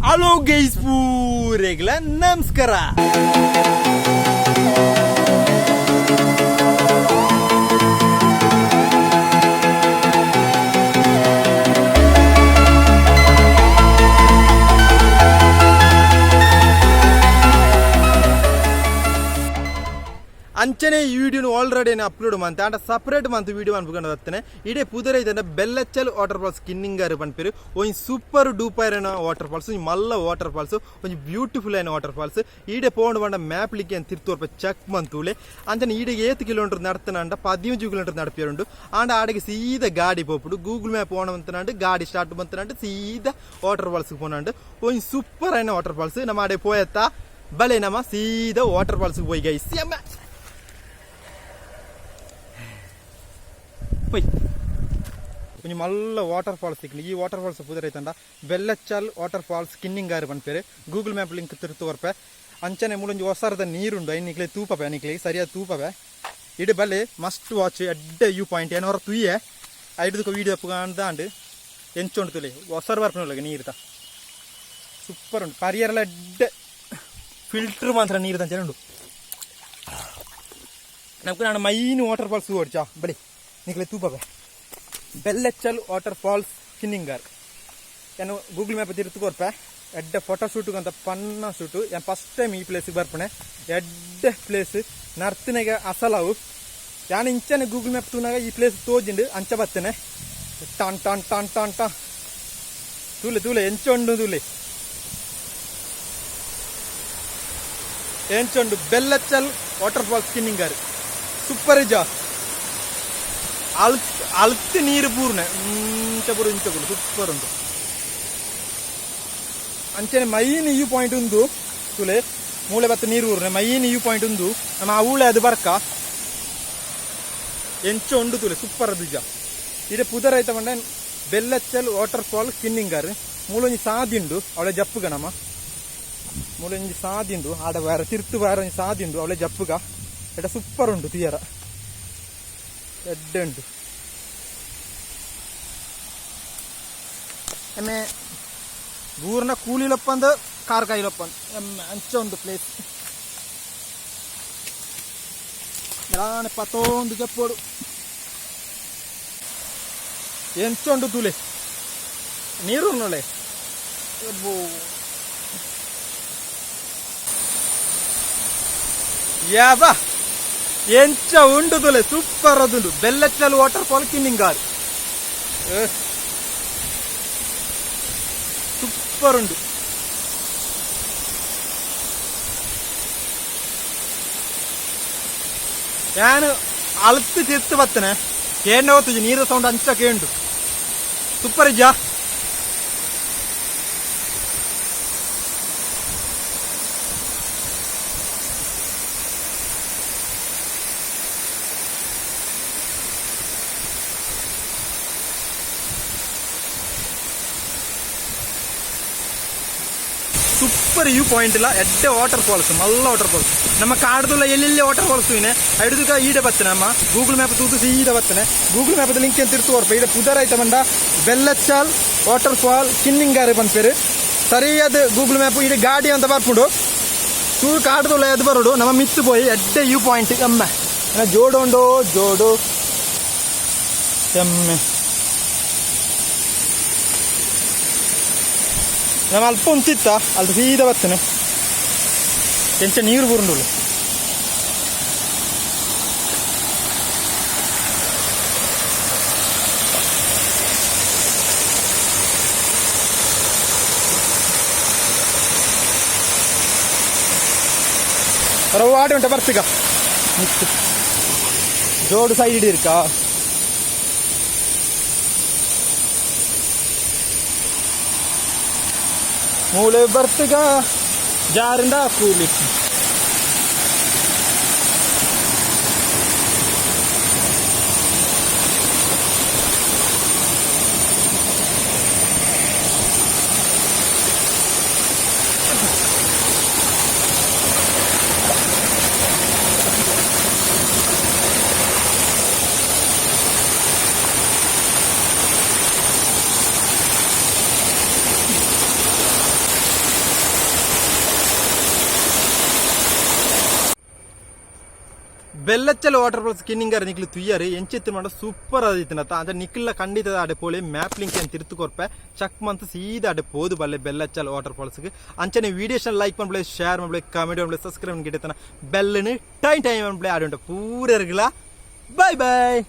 Hello guys, ಪೂರೆಗ್ಲ ನಮಸ್ಕಾರ. ಅಂಚನೆ ಈ ವಿಡಿಯೋನು ಆಲ್ರೆಡಿ ಅಪ್ಲೋಡ್ ಮಂತೆ ಆಂಡ ಸಪರೇಟ್ ಮಂತ್ ವಿಡಿಯೋ ಅನ್ಕೊಂಡು ಬರ್ತೇನೆ. ಇಡೇ ಪುದರ್ ಐತಂಡ ಬೆಲ್ಲಚ್ಚಲ್ ವಾಟರ್ ಫಾಲ್ಸ್ ಕಿನ್ನಿಂಗಾರು ಪನ್ಪೇರು. ಒಂಜಿ ಸೂಪರ್ ಡೂಪರ್ ವಾಟರ್ ಫಾಲ್ಸ್, ಒಂಜಿ ಮಲ್ಲ ವಾಟರ್ ಫಾಲ್ಸ್, ಒಂಜಿ ಬ್ಯೂಟಿಫುಲ್ ಆಯಿನ ವಾಟರ್ ಫಾಲ್ಸ್. ಈಡೆ ಪೋಂಡು ಪಂಡ ಮ್ಯಾಪ್ ಲಿಕ್ಕೆ ಅಂತ ತಿರ್ತೋರ್ಪ ಚೆಕ್ ಮಂತೂಲೆ. ಅಂಚನೆ ಈಡೆಗೆ ಏತ್ ಕಿಲೋಮೀಟರ್ ನಡ್ತನಾಂಡ 15 ಕಿಲೋಮೀಟರ್ ನಡಪಿರುಂಡು. ಆಂಡ ಆಡೆಗೆ ಸೀದಾ ಗಾಡಿ ಪೋಪುಡು. ಗೂಗಲ್ ಮ್ಯಾಪ್ ಓಣ ಮಂತನಾಂಡು, ಗಾಡಿ ಸ್ಟಾರ್ಟ್ ಮಂತನಾಂಡು, ಸೀದಾ ವಾಟರ್ ಫಾಲ್ಸ್ ಪೋನಾಂಡು. ಒಂಜಿ ಸೂಪರ್ ಆಯಿನ ವಾಟರ್ ಫಾಲ್ಸ್. ನಮ್ಮ ಆಡೆ ಪೋಯತ್ತ ಬಲೆ, ನಮ್ಮ ಸೀದಾ ವಾಟರ್ ಫಾಲ್ಸ್ ಪೋಯಿ ಗೈಸ್. ಅಮ್ಮ ಪೊಯ್. ಒಂಜಿ ಮಲ್ಲ ವಾಟರ್ ಫಾಲ್ಸ್ ತಿಕ್ಂಡ್. ಈ ವಾಟರ್ ಫಾಲ್ಸ್ ಪುದರ್ ಐತಂಡ ಬೆಲ್ಲಚ್ಚಾಲ್ ವಾಟರ್ ಫಾಲ್ಸ್ ಕಿನ್ನಿಂಗಾರು ಪನ್ಪೇರು. ಗೂಗಲ್ ಮ್ಯಾಪ್ ಲಿಂಕ್ ತಿರ್ತು ಕೊರ್ಪೆ. ಅಂಚನೆ ಮೂಲೊಂಜಿ ಒಸರದ ನೀರುಂಡು. ಐನ್ ನಿಕ್ಲೆ ತೂಪಪೆ, ನಿಕ್ಲೆ ಸರಿಯಾದ ತೂಪಪೆ. ಇಡು ಬಲ್ಲೆ, ಮಸ್ಟ್ ವಾಚ್. ಎಡ್ಡೆ ವ್ಯೂ ಪಾಯಿಂಟ್. ಏನೋರ ತುಯ್ಯೆ ಐಡ್ದಕ ವೀಡಿಯೋ ಅಂಡ್ ಎಂಚ ಉಂಟು ತುಲೆ. ಒಸರು ಬರ್ಪುನಲ್ಲ ನೀರ್ದ, ಸೂಪರ್ ಉಂಟು. ಪರಿಯರೆಲ್ಲ ಎಡ್ಡೆ ಫಿಲ್ಟರ್ ಮಾತ್ರ ನೀರು ತಂಚನೆ ಉಂಟು. ನಮ್ಗೆ ನಾನು ಮೈನ್ ವಾಟರ್ ಫಾಲ್ಸ್ ಓಡ್ಚಾ ಬಳಿ ನಿಕ್ಲೆ ತೂಪವೆ. ಬೆಲ್ಲೆಚ್ಚಲ್ ವಾಟರ್ ಫಾಲ್ಸ್ ಕಿನ್ನಿಂಗಾರ್ ನಾನು ಗೂಗಲ್ ಮ್ಯಾಪ್ ತಿರ್ತು ಕೊರ್ಪೆ. ಎಡ್ಡೆ ಫೋಟೋ ಶೂಟ್ ಅಂತ ಪನ್ನ ಶೂಟು. ಯಾನ್ ಫಸ್ಟ್ ಟೈಮ್ ಈ ಪ್ಲೇಸ್ಗೆ ಬರ್ಪಣೆ. ಎಡ್ಡೆ ಪ್ಲೇಸ್, ನರ್ತಿನೆಗೆ ಅಸಲಾವು. ಯಾನ್ ಇಂಚನೆ ಗೂಗಲ್ ಮ್ಯಾಪ್ ತೂನಾಗ ಈ ಪ್ಲೇಸ್ ತೋಜಿಂಡು, ಅಂಚ ಬತ್ತನೆ. ಟಾನ್ ಟಾನ್ ಟಾನ್ ಟಾನ್ ಟಾನ್. ತೂಲೆ ತೂಲೆ, ಎಂಚ ಉಂಡು ತೂಲೆ, ಎಂಚ ಉಂಡು. ಬೆಲ್ಲಚ್ಚಲ್ ವಾಟರ್ ಫಾಲ್ಸ್ ಕಿನ್ನಿಂಗಾರ್ ಸೂಪರ್ ಇಜಾ? ಅಲ್ತ್ ಅಲ್ತ್ ನೀರು ಪೂರ್ಣ ಇಂಚ ಪೂರ ಇಂಚ ಪೂರ ಸೂಪರ್ ಉಂಟು. ಅಂಚನೆ ಮೈನ್ ವ್ಯೂ ಪಾಯಿಂಟ್ ಉಂದು ತುಲೆ. ಮೂಲೆ ಬತ್ತ ನೀರು ಊರ್ನೆ ಮೈನ್ ವ್ಯೂ ಪಾಯಿಂಟ್ ಉಂದು. ನಮ್ಮ ಆ ಊಳೆ ಅದು ಬರ್ಕ ಎಂಚ ಉಂಡು ತುಲೆ, ಸೂಪರ್ ಅದು. ಇಜ ಇಡೆ ಪುದರ್ ಐತ ಪಂಡ ಬೆಲ್ಲಚ್ಚಲ್ ವಾಟರ್ ಫಾಲ್ ಕಿನ್ನಿಂಗಾರ್. ಮೂಲೊಂಜಿ ಸಾದಿ ಉಂಡು, ಅವಳೆ ಜಪ್ಪುಗ. ನಮ್ಮ ಮೂಲೊಂಜಿ ಸಾದಿ ಉಂಡು, ಆಡ ಬೇರೆ ತಿರ್ತು ಬೇರೆ ಒಂಜಿ ಸಾದಿ ಉಂಡು, ಅವಳೆ ಜಪ್ಪುಗ. ಎಡ ಸೂಪರ್ ಉಂಟು ತುಯರ, ಎಡ್ಡೆ ಉಂಟು. ಎಮ್ಮೆ ಬೂರ್ನ ಕೂಲಿಲಪ್ಪಂದು ಕಾರ್ ಕಾಯಿಲಪ್ಪಂದು ಎಮ್ಮೆ ಅಂಚ ಉಂಡು ಪ್ಲೇಸ್. ಮೆಲಾನೆ ಪತ್ತೊಂದು ಜಪ್ಪೋಡು. ಎಂಚ ಉಂಡು ತುಲೆ, ನೀರು ನೋಳೆ. ಯಾಬಾ, ಎಂಚ ಉಂಡು ತುಲೆ, ಸೂಪರ್ ಅದುಂಡು. ಬೆಲ್ಲಚ್ಚಲ್ ವಾಟರ್ ಫಾಲ್ ಕಿನ್ನಿಂಗಾರ್ ಸೂಪರ್ ಉಂಡು. ಯಾನು ಅಲ್ತ್ ತಿರ್ತು ಬತ್ತನೆ ಕೇಂಡ ಹೋಗ್ತುಜಿ. ನೀರು ಸೌಂಡ್ ಅಂಚ ಕೇಂಡು. ಸೂಪರ್ ಇಜ್ಜಾ? ಸೂಪರ್ ವ್ಯೂ ಪಾಯಿಂಟ್ ಇಲ್ಲ. ಎಡ್ಡೆ ವಾಟರ್ ಫಾಲ್ಸ್, ಮಲ್ಲ ವಾಟರ್ ಫಾಲ್ಸ್. ನಮ್ಮ ಕಾಡ್ದುಲ್ಲ ಎಲ್ಲೆಲ್ಲಿ ವಾಟರ್ ಫಾಲ್ಸ್ ಇನೆ ಐಡುದುಕ ಈಡೆ ಬತ್ತನೆ. ನಮ್ಮ ಗೂಗಲ್ ಮ್ಯಾಪ್ ತೂತು ಸೀದಾ ಬತ್ತನೆ. ಗೂಗಲ್ ಮ್ಯಾಪ್ ಲಿಂಕ್ ಅಂತ ತಿರ್ತು ಕೊರ್ಪ. ಈಡೆ ಪುದರ್ ಐತ ಬಂಡ ಬೆಲ್ಲಚ್ಚಾಲ್ ವಾಟರ್ ಫಾಲ್ ಕಿನ್ನಿಂಗಾರು ಪನ್ಪೇರು. ಸರಿಯಾದ ಗೂಗಲ್ ಮ್ಯಾಪ್. ಈಡೆ ಗಾಡಿ ಅಂತ ಬರ್ಪುಂಡು. ಚೂರು ಕಾಡ್ದುಲ್ಲ ಎದ್ದು ಬರೋಡು, ನಮ್ಮ ಮಿತ್ತು ಪೋಯಿ. ಎಡ್ಡೆ ವ್ಯೂ ಪಾಯಿಂಟ್. ಎಮ್ಮೆ ಜೋಡು ಉಂಡು, ಜೋಡು ಎಮ್ಮೆ. ನಮ್ಮ ಅಲ್ಪ ಉಂತಿತ್ತ ಅಲ್ಲಿ ಸೀದಾ ಬರ್ತೇನೆ. ಎಂಚ ನೀರು ಬುರುಂಡುಲ್ಲ. ರವಾಡಿ ಉಂಟ ಬರ್ತಿಗ ಮಿತ್ತು ಜೋಡು ಸೈಡ್ ಇರ್ಕಾ. ಮೂಲೆ ಬರ್ತಿಗ ಜಾರಿಂಡ ಕೂಲಿ. ಬೆಲ್ಲಚ್ಚಲ್ ವಾಟರ್ ಫಾಲ್ಸ್ ಕಿನ್ನಿಂಗಾರ ನಿಕ್ಲು ತುಯ್ಯರ್ ಎಂಚಿತ್ತು ಮಾಡ ಸೂಪರ್ ಆದಿತ್ತಿನತ್ತ. ಅಂಚ ನಿಕ್ಲ ಖಂಡಿತ ಆಡೆ ಪೋಲೆ. ಮ್ಯಾಪ್ ಲಿಂಕ್ ಏನ್ ತಿರ್ತು ಕೊರ್ಪೆ, ಚಕ್ ಮಂತ್ ಸೀದಾ ಆಡೆ ಪೋದು ಬಲ್ಲೆ ಬೆಲ್ಲಚ್ಚಲ್ ವಾಟರ್ ಫಾಲ್ಸ್. ಅಂಚನೆ ವಿಡಿಯೋಷನ್ ಲೈಕ್ ಮನ್ಪುಲೆ, ಶೇರ್ ಮನ್ಪುಲೆ, ಕಾಮೆಂಟ್ ಮನ್ಪುಲೆ, ಸಬ್ಸ್ಕ್ರೈಬ್ ಗಿಡತನ ಬೆಲ್ಲನು ಟೈಮ್ ಟೈಮ್ ಮನ್ಪುಲೆ. ಆಡೆ ಉಂಟು ಪೂರರ್ಗಳ. Boy boy.